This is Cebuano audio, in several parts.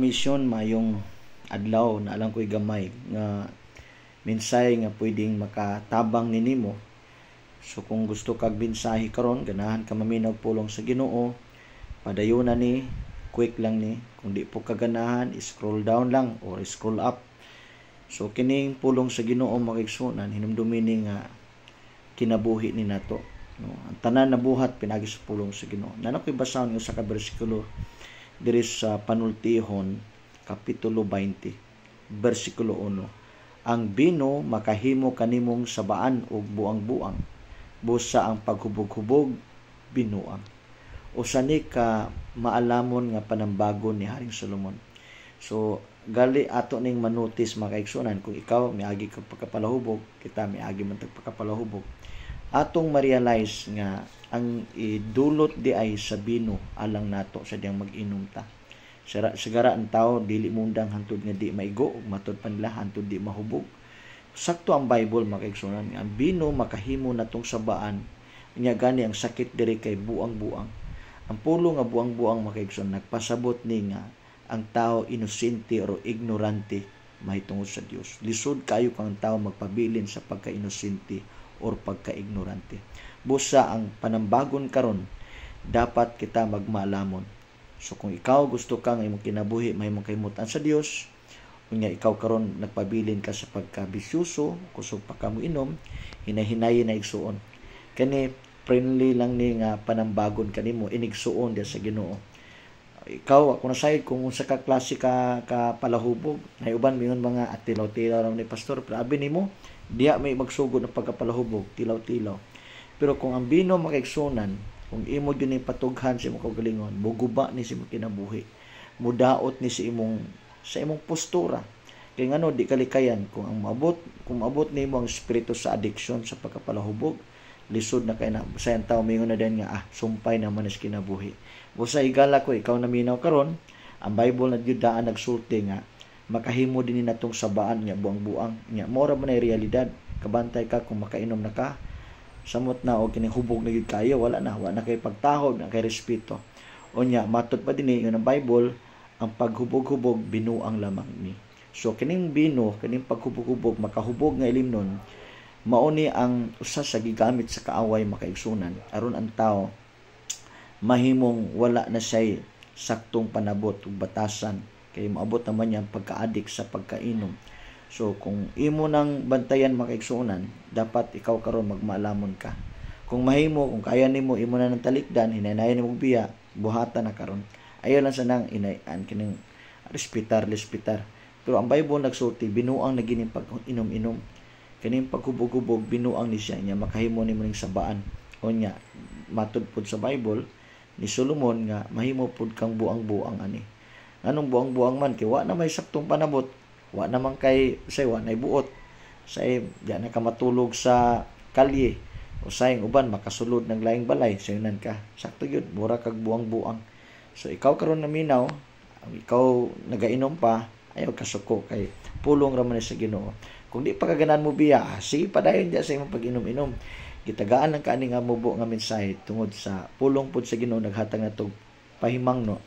Mission, mayong adlaw. Na lang ko'y gamay nga mensahe nga pwedeng makatabang ni nimo. So kung gusto kag mensahe karon, ganahan ka maminaw pulong sa Ginoo, padayon na ni, quick lang ni. Kung di po kaganahan, scroll down lang or scroll up. So kining pulong sa Ginoo, mga kaigsuonan, hinumdumi ni nga kinabuhi ni nato, no? Ang tanan na buhat pinagi sa pulong sa Ginoo. Naa ko'y basahon nga sa ka bersikulo diri sa Panultihon kapitulo 20 bersikulo 1. "Ang bino makahimo kanimong sabaan og buang-buang, busa ang paghubog-hubog binuang." Usa ni ka maalamon nga panambagon ni Haring Solomon. So gali ato ning manotice, mga kaigsuonan, kung ikaw miagi ka pagkapalahubog, kita miagi man tag pagkapalahubog, atong ma-realize nga ang idulot di ay sa bino alang nato sa diyang mag-inom ta. Sigara ang tao dili mundang hantod nga di maigo ug matud pa nila hantod di mahubog. Sakto ang Bible, mga kaigsuonan, nga ang bino makahimo natong sabaan nya gani ang sakit diri kay buang-buang. Ang pulo nga buang-buang, mga kaigsuonan, nagpasabot ni nga ang tao inosente o ignorante mahitungod sa Dios. Lisod kayo kang tao magpabilin sa pagka-inosente or pagka-ignorante. Busa ang panambagon karon, dapat kita magmaalamon. So kung ikaw gusto ka nga imong kinabuhi mahimong kahimutan sa Dios, unya ikaw karon nagpabilin ka sa pagkabisyoso, kusog pa ka mo inom, hinay-hinayin na, igsuon. Kani friendly lang ni nga panambagon kanimo, inigsuon diya sa Ginoo. Ikaw, ako na sayod kung unsa ka klase ka ka palahubog. Nay uban mingon mga at tilaw-tilaw ra ni pastor, pero abi nimo diha may magsugod ng pagkapalahubog, tilaw-tilaw. Pero kung ang bino, mga kaigsuonan, kung imo gyud ni patughan sa imong kaugalingon, muguba ni sa imong kinabuhi, mudaot ni sa imong postura. Kay ngano di kalikayan kung ang maabot kung maabot nimo ang espiritu sa addiction sa pagkapalahubog, lisod na kay na sa tao mingon na din nga, "Ah, sumpay naman is kinabuhi." Busa higala ko ikaw naminaw karon, ang Bible na gyud daan nagsulti nga makahimo din ni natong sabaan nga buang-buang nya mora man ay realidad. Kabantay ka kung makainom na ka, samot na og kining hubog na gyud kayo, wala na, wa na kay pagtahod na kay respeto. Unya matod pa dinhi ang Bible, ang paghubog-hubog binuang lamang ni. So kining bino, kining paghubog-hubog, makahubog nga ilimnon, mao ni ang usa sa gigamit sa kaaway, mga kaigsuonan, aron ang tao mahimong wala na siya'y saktong panabot ug batasan, kay moabot naman niya ang pagka-addict sa pagkainom. So kung imo nang bantayan, mga kaigsuonan, dapat ikaw karon magmaalamon ka. Kung mahimo, kung kaya nimo, imo na nang talikdan, hinaynayan nimo biya, buhatan na karon. Ayaw lang sa nang inayan kining respetar respetar. Pero ang Bible nagsulti, binuang na gining pag inom-inom, kining paghubog-hubog, binuang ni siya nya makahimo nimo ning sabaan. Unya matud pud sa Bible ni Solomon nga mahimo pud kang buang-buang ani. Nganong buang-buang man? Kay wa na may saktong panabot, wa naman kay say wa nay buot say di na ka matulog sa kalye, usay ang uban makasulod ng laing balay sayunan ka. Sakto gyud, mura kag buang-buang. So ikaw karon naminaw, ikaw nagainom pa, ayaw kasuko kay pulong ra man ni sa Ginoo. Kung di pa kaganan mo biya, ah, sige padayon diya sa imong pag-inom-inom. Gitagaan lang kaani nga mubo nga mensahe tungod sa pulong pud sa Ginoo naghatag natog pahimangno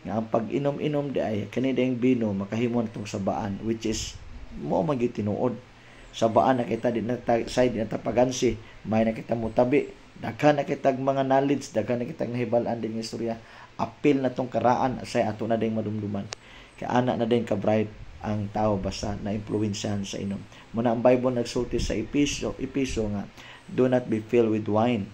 nga ang pag-inom-inom di ay kani dayang bino makahimo natong sabaan, which is mo man gyud tinuod. Sabaan na kita, di na ta, say di na ta pagansi, may na kita mutabi, daghan na kitag mga knowledge, daghan na kitag nahibal-an din nga istorya, apil na tong karaan say ato na ding madumduman. Kay ana na din ka bright ang tao basta na impluwensyahan sa inom. Muna ang Bible nagsulti sa Episo nga do not be filled with wine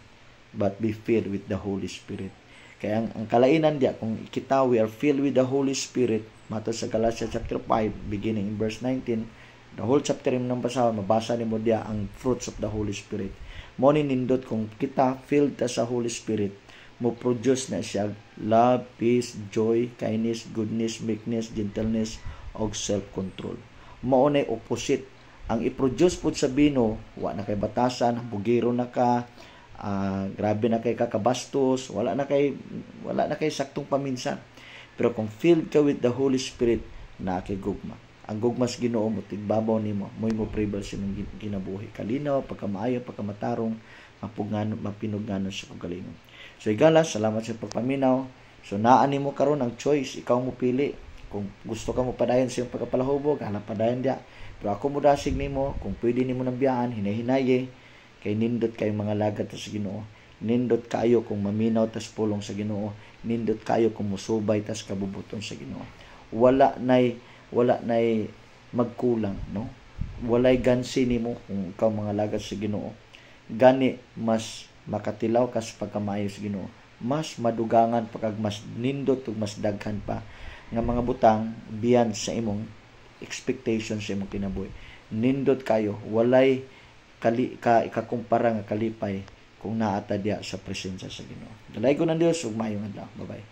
but be filled with the Holy Spirit. Kaya ang kalainan diya, kung kita we are filled with the Holy Spirit, matod sa Galatians chapter 5 beginning in verse 19, the whole chapter imong basahon, mabasa nimo diya ang fruits of the Holy Spirit. Mo ni nindot kung kita filled ta sa Holy Spirit, mo produce na siya love, peace, joy, kindness, goodness, meekness, gentleness, og self-control. Mao nay opposite. Ang i-produce pud sa bino, wa na kay batasan, bugiro na ka, grabe na kay kakabastos, wala na kay saktong paminsan. Pero kung filled ka with the Holy Spirit, na kay gugma. Ang gugma sa Ginoo mo tigbabaw nimo, mo'y mo prevail sa imong kinabuhi. Kalinaw, pagkamaayo, pagkamatarong, mapugngano, mapinugngano sa kaugalingon. So igala, salamat sa pagpaminaw. So naa nimo karon ang choice, ikaw mo pili. Kung gusto ka mo padayon sa iyong pagkapalahubog, hala, padayon diya. Pero ako modasig nimo, kung pwede nimo nang biyaan, hinay-hinaye, kay nindot kay mga lagad ta sa Ginoo. Nindot kayo kung maminaw tas pulong sa Ginoo. Nindot kayo kung musubay tas kabubuton sa Ginoo. Wala nay magkulang, no? Walay gansi nimo kung ikaw mga lagad sa Ginoo. Gani mas makatilaw ka sa pagkamaayo sa Ginoo, mas madugangan pa kag mas nindot ug mas daghan pa nga mga butang biyan sa imong expectation sa imong kinabuhi. Nindot kayo, walay kali ka ikakumpara nga kalipay kung naa ta diya sa presensya sa Ginoo. Dalaygon ang Dios ug maayong adlaw. Bye bye.